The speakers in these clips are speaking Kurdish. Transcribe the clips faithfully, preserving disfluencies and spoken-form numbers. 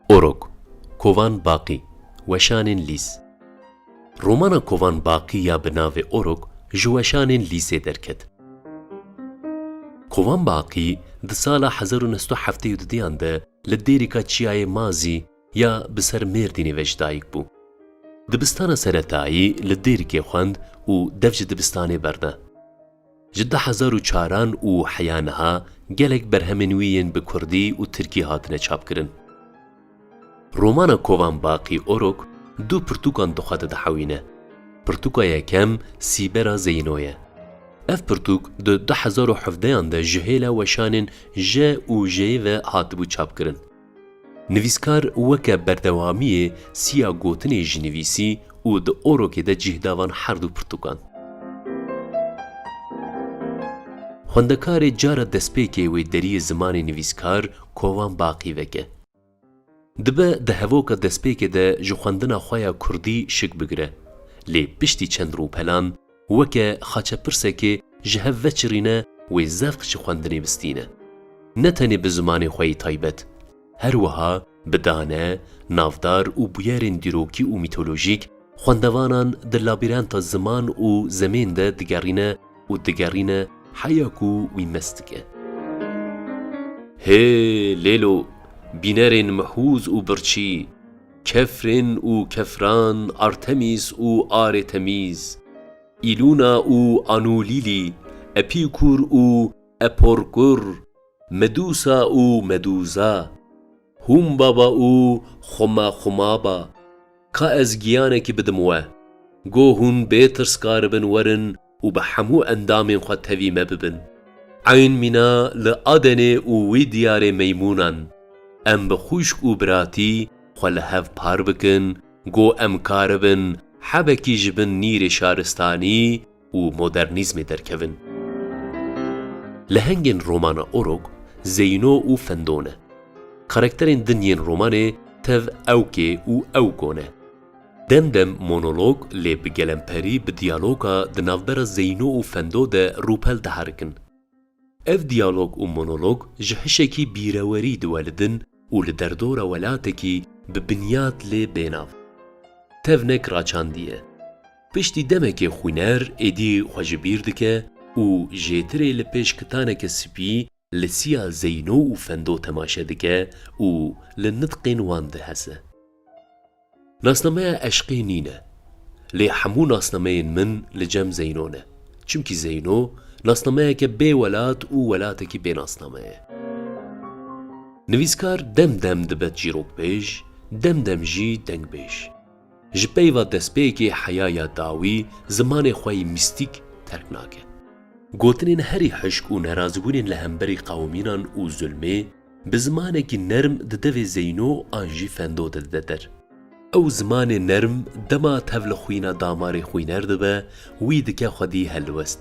Orok, Kovan Baqî, Weşanên Lîs. Romana Kovan Baqî ya bi navê Orok ji weşanên Lîsê derket. Kovan Baqî di sala hezar û neh sed û heftê û dudiyan de li Dêrika Çiyayê Mazî ya bi ser Mêrdînê ve ji dayik bû. Dibistana seretayî li Dêrikê xwend û dev ji dibistanê berde. Ji du hezar û çaran û heya niha gelek berhemên wî yên bi kurdî û tirkî hatine çapkirin. Romana Kovan Baqî Orok du pirtûkan di xwe de dihewîne. Pirtûka yekem Sîbera Zeyno ye. Ev pirtûk di du hezar û hevdeyan de ji hêla weşanên J û J'yê ve hatibû çapkirin. Nivîskar weke berdewamiyê siya gotinê jî nivîsî û di Orokê de cih da van her du pirtûkan. Xwendekarê cara destpêkê wê deriyê zimanê nivîskar Kovan Baqî veke. Dibe di hevoka destpêkê de ji xwendina xwe ya kurdî şik bigire. Lê piştî çend rûpelan weke xaçepirsekê ji hev veçirîne wê zevq ji xwendinê bistîne. Ne tenê bi zimanê xwe yê taybet, her wiha bi dane, navdar û bûyerên dîrokî û mîtolojîk xwendevanan di labîrenta ziman û zemên de digerîne û digerîne heya ku wî mest dike. Hê lêlo, bînerên mihûz û birçî, kefrên û kefran, Artemîs û Arêtemîz, Îlûna û Anûlîlî, Epîkur û Eporkur, Medûsa û Medûza, Hûmbaba û Xumaxumaba, ka ez giyanekî bidim we, go hûn bê tirs karibin werin û bi hemû endamên xwe tevî me bibin. Eyn mîna li Adenê û wî diyarê meymûnan, em bi xwişk û biratî xwe li hev par bikin, go em karibin hebekî ji bin nîrê şaristanî û modernîzmê derkevin. Lehengên romana Orok, Zeyno û Fendo ne. Karakterên din yên romanê tev Ewkê û Ewko ne. Dem dem monolog, lê bi gelemperî bi diyaloga di navbera Zeyno û Fendo de rûpel diherikin. Ev diyalog û monolog ji hişekî bîrewerî diwelidin û li derdora welatekî bi binyat lê bênav. Tevnek raçandiye. Piştî demekê xwîner êdî xwe ji bîr dike û jêtirê li pêş kitaneke spî li siya Zeyno û Fendo temaşe dike û li nitqên wan dihese. Nasnameya eşqê nîne. Lê hemû nasnameyên min li cem Zeyno ne. Çimkî Zeyno nasnameyeke bê welat û welatekî bê nasname ye. Nivîskar dem dem dibe çîrokbêj, dem dem jî dengbêj. Ji peyva destpêkê heya ya dawî zimanê xwe yî mîstîk terk nake. Gotinên herî hişk û nerazîbûnên li hemberî qewimînan û zulmê bi zimanekî nerm di devê Zeyno an jî Fendo de dide der. Ew zimanê nerm dema tev li xwîna damarê xwîner dibe, wî dike xwedî helwest.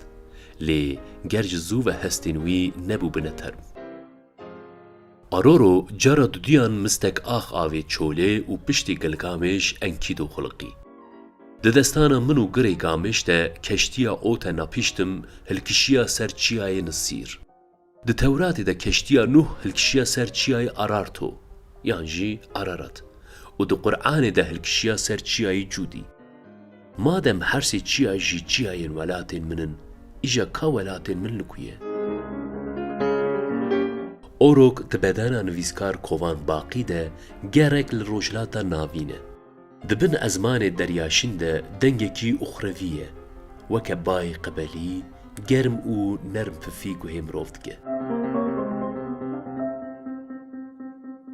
Lê ger ji zû ve hestên wî nebûbine term. Aroro cara dudiyan mistek ax avê Çolê û piştî Gilgamêş Enkîdo xuliqî. Di destana min û Girê Gamêş de keştiya Ote Napiştim hilkişiya ser çiyayê Nisîr. Di Tewratê de keştiya Nuh hilkişiya ser çiyayê Ararto, yan jî Ararat û di Quranê de hilkişiya ser çiyayê Cûdî. Madem her sê çiya jî çiyayên welatên min in, îja ka welatên min li ku ye? Orok di bedena nivîskar Kovan Baqî de gerek li Rojhilata Navîn e. Di bin ezmanê Deryaşîn de dengekî uxrevî ye, weke bayê qebelî, germ û nerm pifî guhê mirov dike.